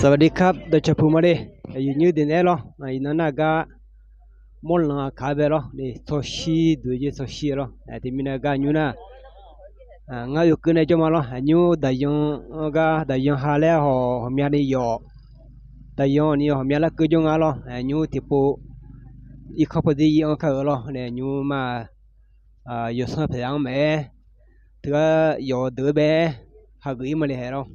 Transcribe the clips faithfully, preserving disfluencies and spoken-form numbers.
สวัสดีครับ dawqcawq puq ma le. Aqyuif nymr deuq naeq-aer lawr, iqnan nar gar mawrlanq aqkaq-aer bae lawr, tsawrshir duq-eu jeq tsawrshir-eu lawr. Teumirnae gar nymr nar, ngar oekeuv nae jawr ma lawr. Aqnymr daqyan-anr gar daqyan ha laer haw ghawqmyani yawf, daqyan ni ghawqmya larkeuv jawr nga lawr. Aqnymr tiqpov irkanr pawdir ir-anr kar-euq lawr nae nymr ma, yawsanr paeq-anr maqaer, teugar yawf-eu deuq-eu bae-aer hageuf ir ma le hae lawr.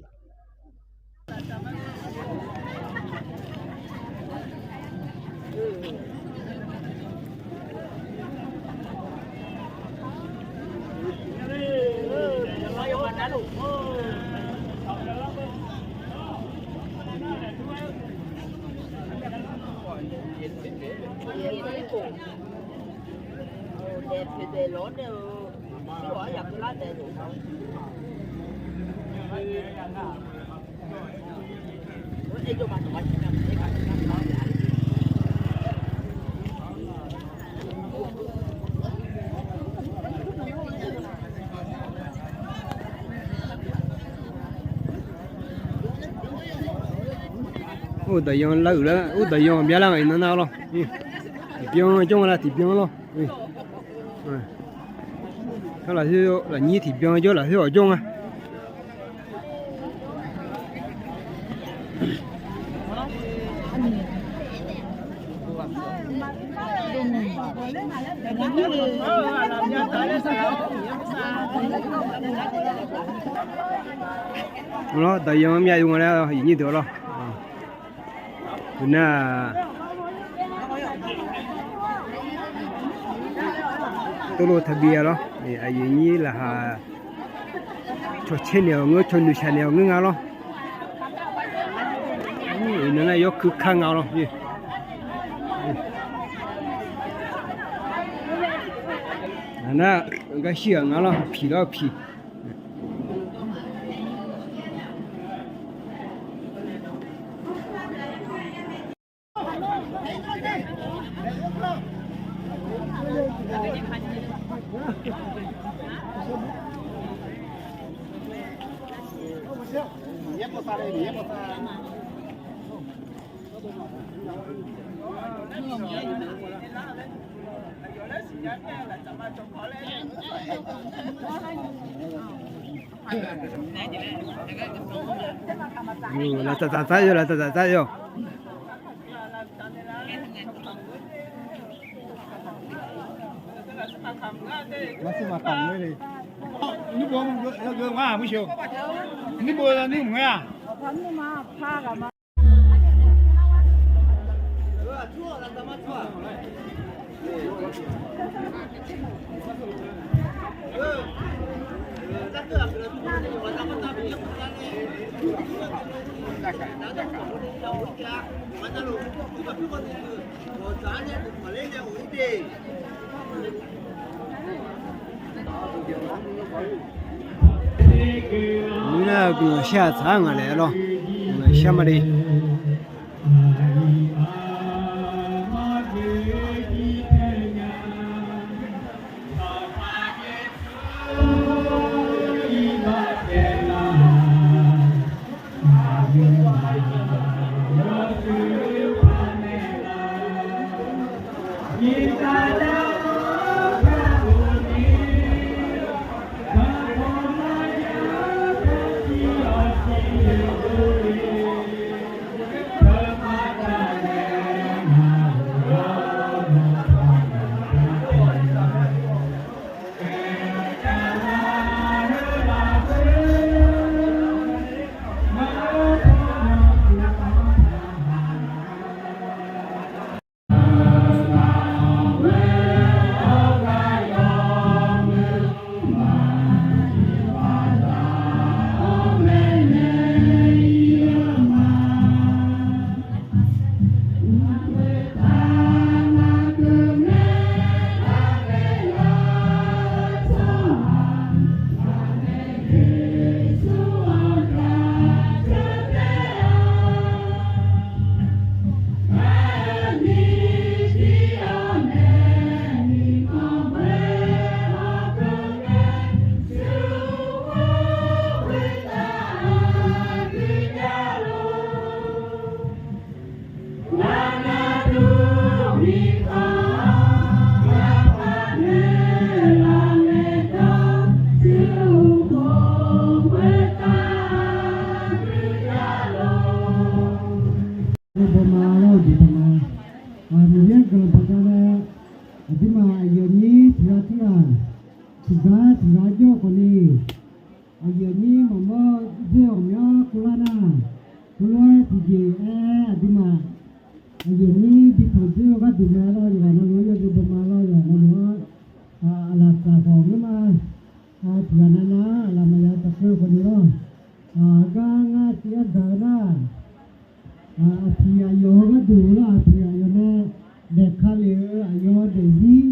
Or, daqyan lar-euq lar, or, daqyan ghawqmya lar nga iqnan nar lawr. Tiqbyan jawr nga la, tiqbyan lawr. Lafnyir tiqbyan jawr lafkhoer ghawq jawr nga. Lawr, daqyan myav yov nga laer aqyuif nyir deuq lawr. Nar, tov lo taqbi-a lawr. Aqyuif nyir laqkhaq cawqcaer naeq-awq ngeur, cawqnoeq shaq naeq-awq ngeur nga lawr. Iqnan nar yawkuir kar nga lawr. Nar, gar shir-aq nga lawr, piq lawr piq. Laftsaf tsaf tsaf yawr, laftsaf tsaf tsaf yawr. Nymr nar guiqlanq shar-aq tsaq-a ngaq laef-aer lawr. Guiqlanq shar ma le. Aer aqduimaf, aqyuif nyir bi tanq dzoer-eu gharduq mae lawr, yawqghaq navluf-anr yawdui bawma lawr, yawqghaq navluf-anr aqlaf tsaf khawf ngeurma. Tiqghaq navnav-anr aqlaf maqya tafkhoer khawf ni lawr. Gar ngar tiv-aer gaq-eu nar, aqpiq aqyawf-eu gharduq lawr, aqpiq aqyawf nae daefka lef-eu aqyawf daefzir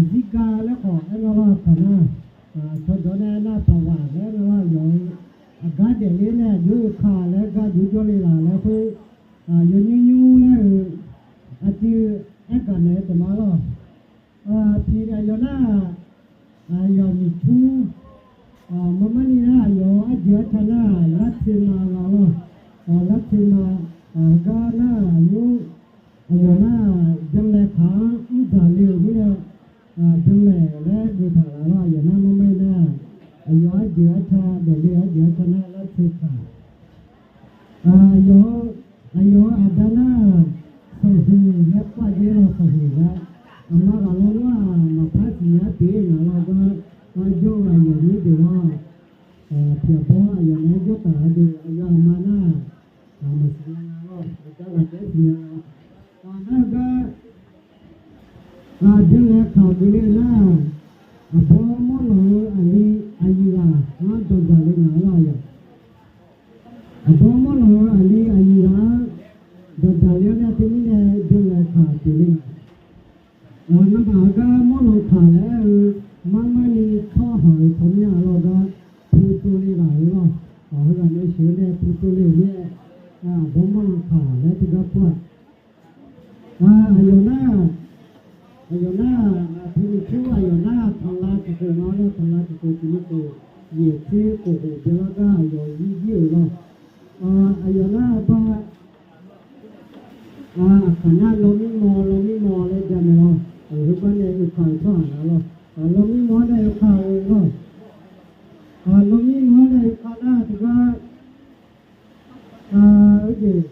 zirga laer khawf aer nga lawr, aqkaq nar, cawqdawq nae nar paqghaq laer nga lawr, aqyawf-eu aqgar daefler nae aqjox-aer yawkaq laer gar jox jawrle laf laer khoer, yawnymr nymr laer-euq aqdui aergaq naeq-eu dawqma lawr. Aqpiq aqyawf nar, aqyawf miqtur, marmarni nar aqyawf-eu arjeuq arca nar lartser ma nga lawr. Lartser ma, gar nar aqyawf, aqyawf nar janlaeq taq-anr mrdzaq le-euq mirnae, janlaeq laer geuf taq laf lawr. Aqyawf nar marmarni nar, aqyawf arjeuq arca daefle arjeuq arca nar lartser taq. Aqyawf-eu, aqyawf-eu aqda nar, sanqhuiq laer par-aer lawr, sanqhuiq laer. Aqma ghaq lawnmr-aq maqpar siqnya pyeuf-ir ngaq lawr gar, jawr-eu aqyawf nyir deuq lawr. Tiqghaq bawr aqyawf nae jawr taq-a deuq, aqyawf aqma nar, maqsiqnya nga lawr, aqgar ghaq taef-aer siqnya nga. Nar-eu gar, aqdui laer kaq geuf le nar, aqbawr mawrlanq-eu aqli aqyuif ghaq-anr danqdzaq le ngaq lawr aqyawf. Aqbawr mawrlanq-eu aqli aqyuif ghaq-anr danqdzaq le-awr nae teumirnae dui laer kaq geuf le ngaq. Ngamaf-eu gar mawrlanq kaq laer-eu marmarni tsawrhaq-euq tsawrmyanr-a lawr gar, pu tsov le ghaq-eu lawr. Heughaq nae sheuq-eu nae pu tsov le-euq mirnae, aqbawr mawrlanq kaq laer teugar kur-aq. Aqyawf nar, aqyawf nar, aqpiq miqtur aqyawf nar tanqlav tiqkhof nga lawr, tanqlav tiqkhof tiqmir khof, yaeq tser khof khof byanlar gar aqyawf zir zir-euq lawr. Aqyawf nar ba, aqkaq nar lawmir maw lawmir maw laer jamaeq lawr. Heugar nae yawkaq-euq tsawrhaq nga lawr. Lawmir maw-anr nae yawkaq-eu lawr. Lawmir maw-anr nae yawkaq nar tiqgar, jeq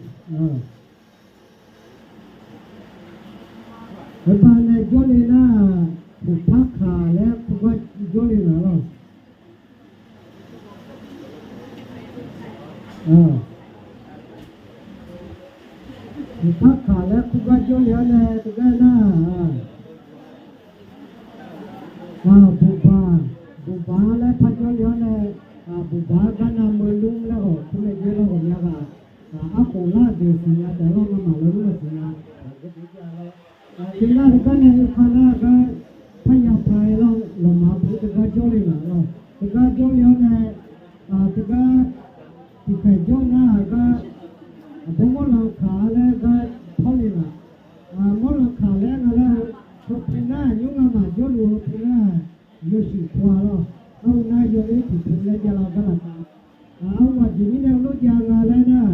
Heubar nae jawrle nar, huqpar kaq laer kurgar jawrle ngaq lawr. Huqpar kaq laer kurgar jawrle-awr nae teugar nar, buqbaq, buqbaq-anr laer par jawrle-awr nae, buqbaq-anr gar navmeuq lmr laer ghawq kur nae jawrle ghawqmya ghaq, arkhof lar deuq siqnya taef lawr, ngamaf lawr lmr-a siqnya. Teunar teugar nae yawkaq nar gar, parya paq-aer lawr, lawqma paq-aer teugar jawrle ngaq lawr. Teugar jawrle-awr nae, teugar tiqkhaeq jawr nar-aq gar, aqbawr mawrlanq kaq-a laer gar tawrle ngaq. Mawrlanq kaq laer nga laer-eu, heu pu nar nymr ngamaf jawrluf-eu pu nar, yawshuif pu-a lawr. Arhu nar yaw-aer tiqpu laer jav lar gar laftav. Arhu aqjeq mirnae lof jav nga laer nar,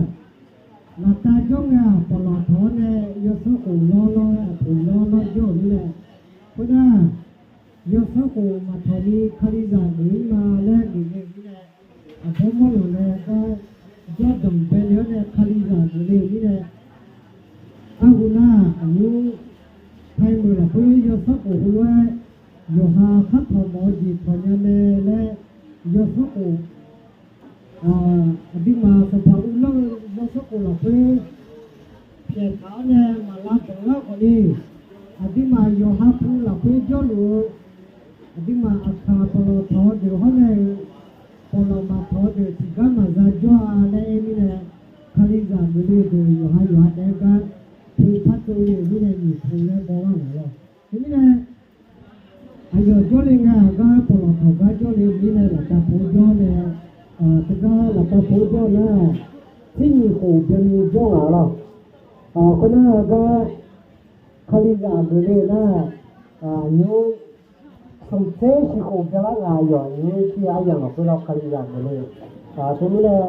laftav jawr ngae-aq, pawqlawq tawq-awr nae yawsanr khof lawr lawr-aer aqpoeq lawr lawr jawr-euq mirnae, khoernar, yawsanr khof maqtawq ni Kalizaq geuf-ir ma laer geuf ngae-eu mirnae, aqbawr mawrlanq nae gar jawrdanq baele-awr nae Kalizaq geuf le-euq mirnae, arhu nar aqnymr paimeuq lafkhoer yawsanr khof heulof-aer yawqha khar tawq mawf-eu jeq tawq nya mae laer, yawsanr khof, aqduimaf sanqpaq uvlanr-eu yawsanr khof lafkhoer pyaeq taq-awr nae maq lavbanq lar khawf ni, aqduimaf yawqha pu lafkhoer jawrluf-eu, aqduimaf aqkaq pawqlawq tawq-eu deuq hawr nae-eu, pawqlawq maqtawq-eu deuq tiqgar maqza jawr-a laer aer mirnae, Kalizaq geuf le-eu deuq yawqha yawqha taef-aer gar pu par tsov le-euq mirnae nyiq pu laer baw lar ngaq lawr. Teumirnae, aqyawf jawrle ngae-aq gar pawqlawq tawq gar jawrle mirnae laftav pu jawr nae, teugar laftav pu jawr nar, tser nyiq khof byanni jawr ngaq lawr. Khoernar gar Kalizaq geuf le nar, nymr smq tser shiq khof byanlar ngaq yawq nymr shir-a aryamq lafkhoer lawr Kalizaq geuf le. Teumirnae,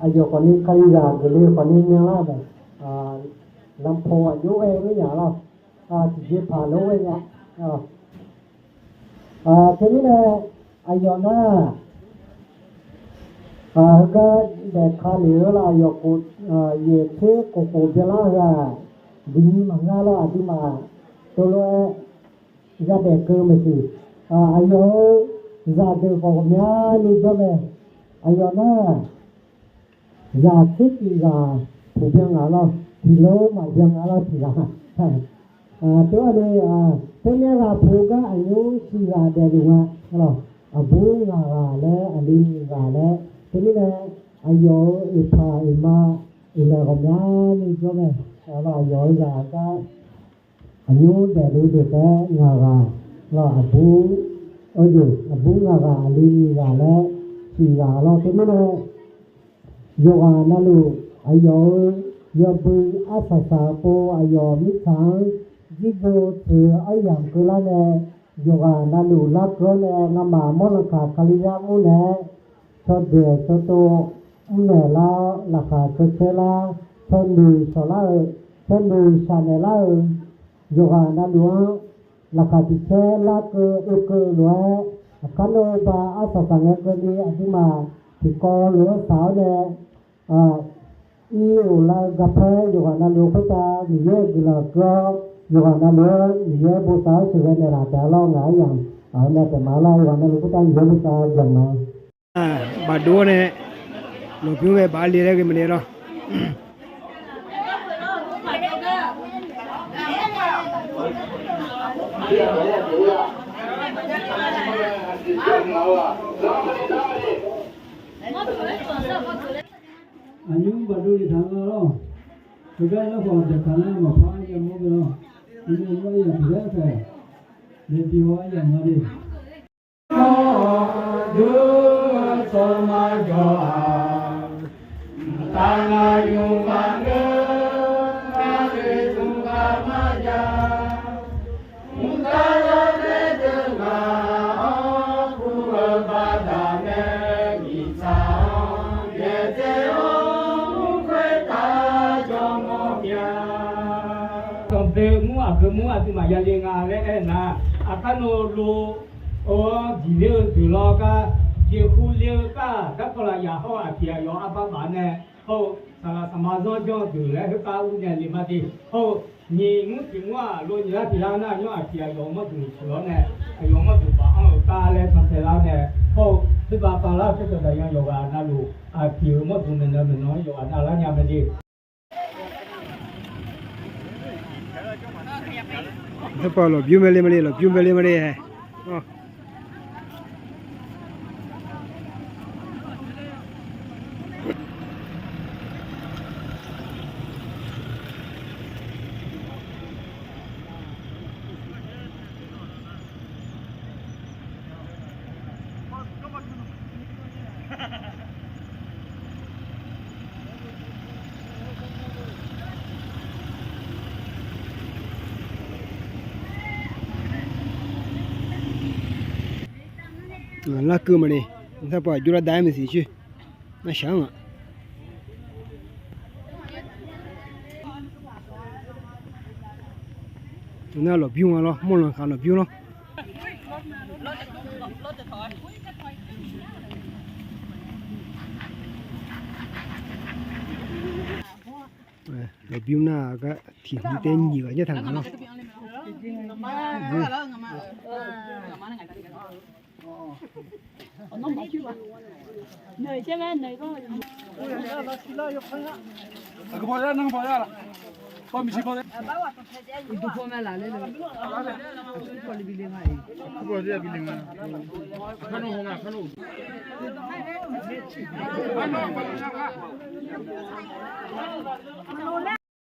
aqyawf khawfni Kalizaq geuf le khawfni myanlar mae. Lanqpawq aqjox ghae-eu nya lawr. Tiqjeqpaq lof ghae nya. Teumirnae aqyawf nar, heugar daefka lef-eu laf aqyawf khof, yaeq tser khof khof byanlar heu-aq, duqnyi maqngeur lawr aqduimaf teulof-aer yadaef keuv maeqsiq. Aqyawf-eu zaqdeuq khawf ghawqmyani jawr mae. Aqyawf nar, Zaq tser tiq ghaq puq byan ngaq lawr, tiq lor maqbyan ngaq lawr tiq ghaq. Teughaq ni, teumirnae ghaq puq gar aqnymr shiq ghaq daefluf nga lawr, aqbur ngaq ghaq laer aqli nyiq ghaq laer. Teumirnae aqyawf-euq oeqpaq oeqma oeqnaeq ghawqmyani jawr mae. Aqyawf-euq zaq gar aqnymr daefluf deuq taef-aer ngaq ghaq lawr, aqbur, aqbur ngaq ghaq aqli nyiq ghaq laer tiq ghaq lawr. Teumirnae yawqghaq navluf aqyawf-euq yawbui arsaq saq pov aqyawf mirtsaq-anr jirbo tsoeq-eu aryamq keuvlar nae, yawqghaq navluf larkeuv-awr nae ngamaf mawrlankaq Kalizar mr naeq-aer, cawdaeq cawtov mrnaeq lar-awr laqkhaq caw caer lar, cawnoeq shawq lar-eu, cawnoeq shaq naeq lar-eu, yawqghaq navluf-anr laqkhaq tiq caer larkeuv oekeuv lof-aer, aqkar nawr ba arsaq saq ngae keuvni aqduimaf tiqkawv lof-aer saq-awr nae, ir of lar-eu garpaer yawqghaq navluf khoertav Miqyaer-euq guiqlanq keuv-awr, yawqghaq navluf-anr Miqyaer bosav-awr sheuqghae naeqlaf taef-a lawr. Ngaq-aer yamq-eu nae taef ma lawr, yawqghaq navluf khoertav Miqyaer bosav guiqlanq ma. Baqdov-awr nae lmqbymr ghae baf-aer le laer ghae maqle lawr. Aqnymr baqdov le taq nga lawr. Heugar larkhawf daeqkaq nar maqpar aryamq-anr ghae lawr. Aqnymr aryamq tiqgar taef. Nae bi haw aryamq nga le. Sanqboeq mur aqgeu mur aqduimaf ya le nga laer aernar, aqkar nawr lov-awr diqler-eu deuq lawr gar, jeqhu le-eu gar, garkawv lafyaq hawr-eu aqpiq aqyawf arbar baf nae hawr-eu, saqlaq saqma zanr janr-eu deuq laer khoergar ur nae le ma de hawr-eu, nyiq mur tiq mur-aq lov nyiq lar tiq lar nar, nymr aqpiq aqyawf-euq mawrduq sheuq-awr nae, aqyawf-euq mawrduq baf-anr-euq gar laer tantae lar-awr nae hawr-eu, khoerbav pavlar-eu tsawrcawq daqyan yawqghaq navluf aqpiq-euq mawrduq maeqnan maeqnan-anr yawqghaq navlar nya mae de. Tawrpav lmqbymr mae le ma le, lmqbymr mae le ma le. Larkeuv maqle, tawrpav jawrlar dav-aer maeqsiq coer. Nar shaq-anr-aq, nar lmqbymr-a lawr, mawrlanq khaq lmqbymr lawr. Lmqbymr nar-aq gar tiq hmq tae nyiq ghaq jar taq ngaq lawr.